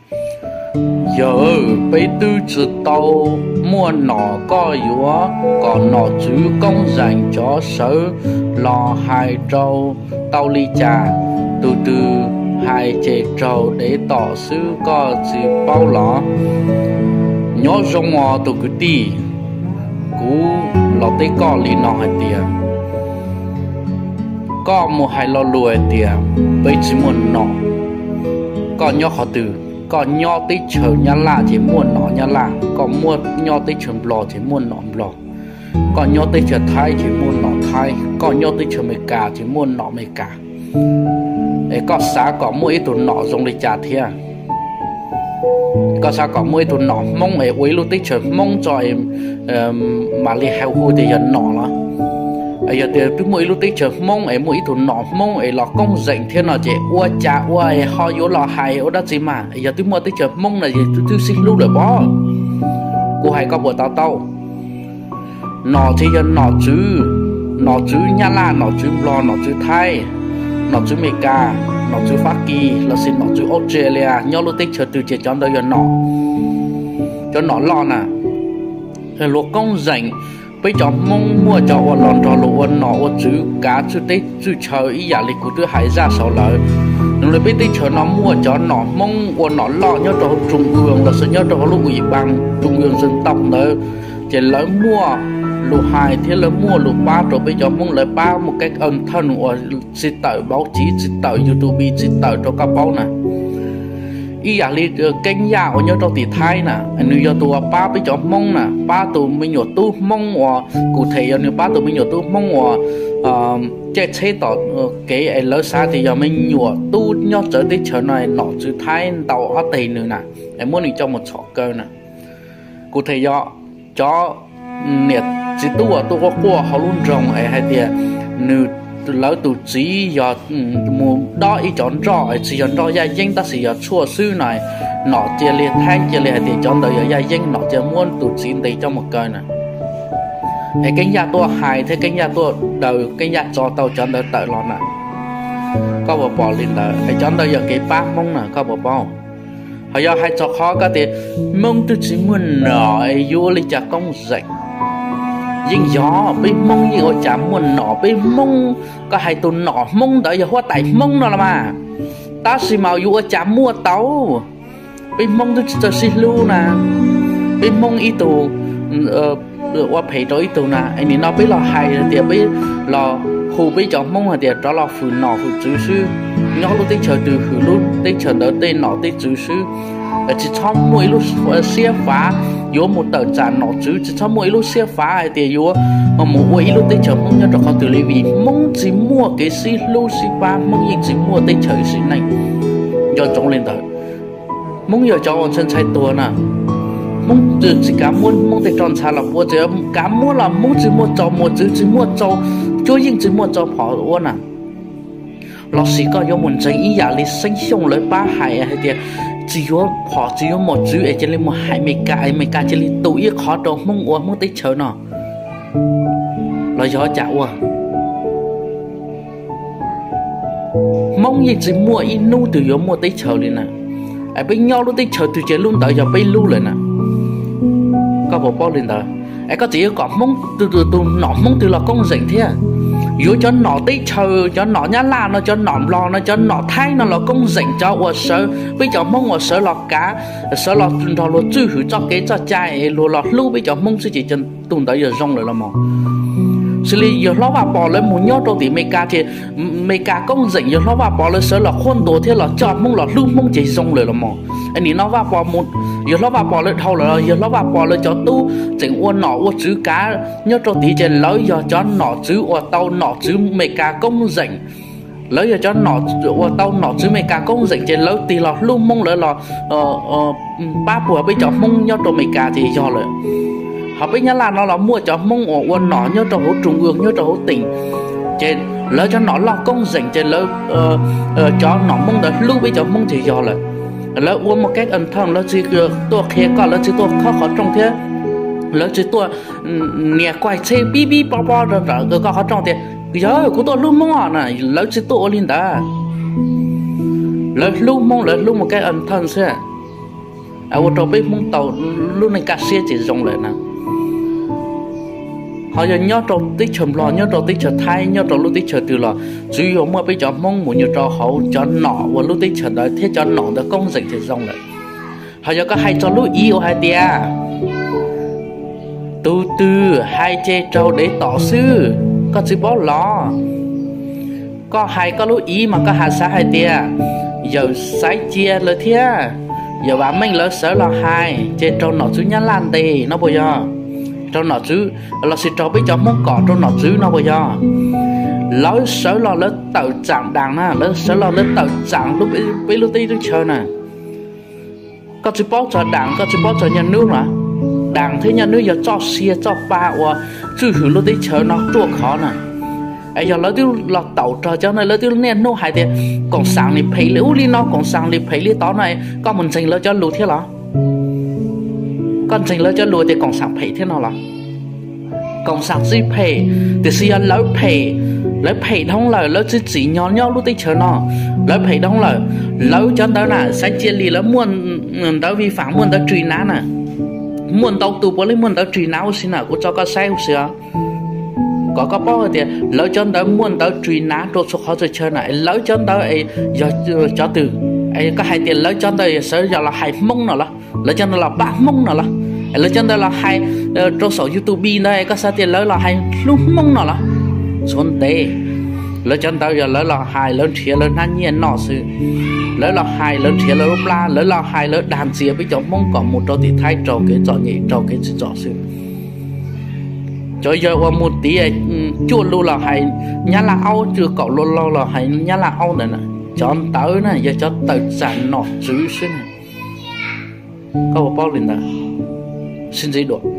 Yawg, peb twb tsis tau muaj nom, koj yuav kom nom tswv Koob Zeem cov sawv los hais rau tau li cas? Tus twg hais ces raug dev tom xwb, koj tsis paub los? Nyob zoo os tus kwv tij, kuv los teb koj li no hais tias, koj mus hais lo lus hais tias peb tsis muaj nom. Koj nyob qhov twg? Koj nyob teb chaws Nyab Laj ces muaj nom Nyab Laj, koj muaj nyob teb chaws Nplog ces muaj nom Nplog, koj nyob teb chaws Thaib ces muaj nom Thaib, koj nyob teb chaws Amelikas ces muaj nom Amelikas. Es koj xav kom muaj ib tug nom zoo li cas thiab? Koj xav kom muaj ib tug nom Hmoob es ua ib lub teb chaws Hmoob tso es mam li hais hu tias yog nom los? Yog tias twb muaj ib lub teb chaws Hmoob es muaj ib tug nom Hmoob es los Koob Zeem thiab no ces ua cas ua es ho yuav los hais ua dab tsi mas? Yog twb muaj teb chaws Hmoob no es twb sib hlub lawm pob. Kuv hais koj puas to taub? Nom ces yog nom tswv, nom tswv Nyab Laj, nom tswv Nplog, nom tswv Thaib, nom tswv Amelikas, nom tswv Fab Kis lossis nom tswv Australia, nyob lub teb chaws twg ces cov ntawd yog nom. Cov nom loj na, luag Koob Zeem, peb cov Hmoob muaj cov uas los nrog luag ua nom ua tswv kav tswj teb tswj chaw ib yam li kuv twb hais zaj saud lawm. Nws li peb teb chaws no muaj cov nom Hmoob ua nom loj nyob rau hauv Trung ương lossis nyob rau hauv lub Ủy ban Trung ương Dân tộc ntawd, ces lawv muaj lus hais thiab lawv muaj lus pab rau peb cov Hmoob, lawv pab muaj kab awm thawj uas tsis tawm vauv tsiv, tsis tawm YouTube, tsis tawm rau koj paub na. Ib yam li Keeb Yaj uas nyob rau tim Thaib na, nws yog tus uas pab peb cov Hmoob na, pab tus me nyuam tub Hmoob uas, kuv them yog nws pab tus me nyuam tub Hmoob uas caij tsheb tom kev es lawv xav tias yog me nyuam tub nyob txawv teb chaws no nom tswv Thaib ntaus ob teg nws na, es muab nws coj mus txhom kaw na. Kuv them yog cov niam txiv tub uas tuaj quaj quaj hauv lub nroog es hais tias nws, lawv tus txiv yog mus dob ib cov nroj es tsis yog nroj yaj yeeb tab sis yog tshuaj xwb no, nom cia li, Thaib cia li hais tias cov ntawd yog yaj yeeb, nom cia muab tus txiv ntes coj mus kaw na. Es Keeb Yaj tuaj hais thiab Keeb Yaj tuaj daws, Keeb Yaj tso tau cov ntawd tawm los na. Koj puas pom li ntawd? Es cov ntawd yog kev pab Hmoob na, koj puas paub? Ho yog hais txog qhov koj tias Hmoob twb tsis muaj nom es yuav ua li cas Koob Zeem? Yeej yog, peb Hmoob yeej ua cas muaj nom, peb Hmoob, koj hais tus nom Hmoob ntawd yog huab tais Hmoob no los mas, tab sis mas yuav ua cas muaj tau? Peb Hmoob twb tsis txawj sib hlub na. Peb Hmoob ib tug ua phem rau ib tug na, es nim no peb los hais tias peb los hu peb cov Hmoob hais tias rov los hwm nom hwm tswv xwb, nyob lub teb chaws twg hwm lub teb chaws ntawd tej nom tej tswv xwb. Tsis txhob muaj ib lub siab fav yuav mus tawm tsam nom tswv, tsis txhob muaj ib lub siab fav hais tias yuav mus ua ib lub teb chaws Hmoob nyob rau qhov twg li, vim Hmoob tsis muaj kev sib hlub sib pab, Hmoob yeej tsis muaj teb chaws sim neej. Nco ntsoov li ntawd, Hmoob yog cov uas ntshai ntshai tuag na. Hmoob tsis kav muab Hmoob tej roj ntsha los pub, tsis kav muab los Hmoob tsis muaj txaus muaj tswv, tsis muaj txaus, cuab yeej tsis muaj txaus phom ua na. Lossis koj yuav mus ntseeg ib yam li Xeeb Xyooj lawv pab hais hais tias tsis yuav phom tsis yuav mos txwv es cia li mus hais Meskas es Meskas cia li tu ib qhov rau Hmoob ua Hmoob teb chaws no, los yog cas ua? Hmoob yeej tsis muaj ib hnub twg yuav muaj teb chaws li na. Es peb nyob lub teb chaws twg ces lub ntawd yog peb lub lawm na. Koj puas paub li ntawd? Es koj tseem yuav kom Hmoob, tus nom Hmoob twg los koob zeem thiab? Yuav cov nom teb chaws, cov nom Nyab Laj no, cov nom Nplog no, cov nom Thaib no los koob zeem cov uas sawv, peb cov Hmoob uas sawv los kav, sawv los nrog luag tswj hwm txoj kev txoj cai es luag los hlub peb cov Hmoob xwb ces tus ntawd yog zoo lawm los mas. Xws li yawg hlob Vaj Pov lawv mus nyob rau tim Meskas ces Meskas koob zeem yawg hlob Vaj Pov lawv sawv los qhuab ntuas thiab los coj Hmoob los hlub Hmoob ces zoo lawm los mas. Nim no Vaj Pov, yawg hlob Vaj Pov lawv dhau lawm los yawg hlob Vaj Pov lawv cov tub tseem ua nom ua tswv kav nyob rau tid ces lawv yog cov nom tswv uas tau nom tswv Meskas koob zeem. Lawv yog cov nom uas tau nom tswv Meskas koob zeem ces lawv tig los hlub Hmoob, lawv los pab puag peb cov Hmoob nyob rau Meskas ces yog lawm. Ho peb Nyab Laj no los muaj cov Hmoob uas ua nom nyob rau hauv trung ương, nyob rau hauv tỉnh, ces lawv cov nom loj koob zeem ces lawv, cov nom Hmoob ntawd hlub peb cov Hmoob ces yog lawm. Lawv ua muaj kev ntxhov, lawv tsis tuaj qhia koj, lawv tsis tuaj khob qhov rooj thiab lawv tsis tuaj nias kuaj txheb pib pib pob pob rau koj qhov rooj tias, yog kuv tuaj hlub Hmoob os na, lawv tsis tuaj ua li ntawd. Lawv hlub Hmoob, lawv hlub muaj kev ntxhov xwb. ua rau peb Hmoob tau lub neej kaj siab ces zoo lawm na. Ho yog nyob rau teb chaws Nplog, nyob rau teb chaws Thaib, nyob rau lub teb chaws twg los tsuas yog muaj peb cov Hmoob mus nyuag rau hauv cov nom uas lub teb chaws ntawd thiab cov nom ntawd koob zeem ces zoo lawm. Ho yog koj hais txog lub iv uas hais tias tus twg hais ces raug dev tom xwb, koj tsis paub los? Koj hais koj lub iv mas koj hais xav hais tias yawm Xaiv Cia lawv thiab yawm Vam Meej lawv sawv los hais ces raug nom tswv Nyab Laj ntes no puas yog? Raug nom tswv lossis raug peb cov Hmoob kom rau nom tswv no puas yog? Lawv sawv los lawv tawm tsaam daas na, lawv sawv los lawv tawm tsaam peb lub teb lub chaw na. Koj tsis paub txog daas, koj tsis paub txog nyaj nub los? Daas thiab nyaj nub yog txoj sia txoj pa uas tswj hwm lub teb chaws no ruaj khov na. Es yog lawv twb los taum rog cov no, lawv twb niaj hnub hais tias koom xaam li phem li ub li no, koom xaam li phem li tod no, koj mus ntseeg lawv cov lus thiab los? Koj ntseeg lawv cov lus tias koom xaam phem thiab no los? Koom xaam tsis phem, tiam sis yog lawv phem, lawv phem dhau lawm, lawv tsis tsim nyog nyob lub teb chaws no. Lawv phem dhau lawm, lawv cov ntawd na, Xaiv Cia li lawv muaj ntawv vi fam, muaj ntawv tsuj nav na. Muaj ntau tus puav leej muaj ntawv tsuj nav ua si na, kuv tso koj saib ua si os, kom koj paub hais tias lawv cov ntawd muaj ntawv tsuj nav rau txhua qhov txhua chaw na. Lawv cov ntawd yog cov twg? Koj hais tias lawv cov ntawd yog sawv los hais Hmoob no los? Lawv cov ntawd los pab Hmoob no los? Lawv cov ntawd los hais rau saum YouTube ntawd, koj xav tias lawv los hais hlub Hmoob no los? Txhua ntev. Lawv cov ntawd yog lawv los hais lawv nrhiav lawv hnab nyiaj noj xwb. Lawv los hais lawv nrhiav lawv lub plab, lawv los hais lawv dag ntxias peb cov Hmoob kom mus rau tim Thaib raug kev txom nyem raug kev tsim txom xwb. Cov yawg uas mus tiv cuaj lus los hais Nyab Laj aub, cuaj kaum lus laug los hais Nyab Laj aub ntawd na, cov ntawd na yog cov tawm tsaam nom tswv xwb na. Koj puas paub li ntawd? Sib ntsib dua.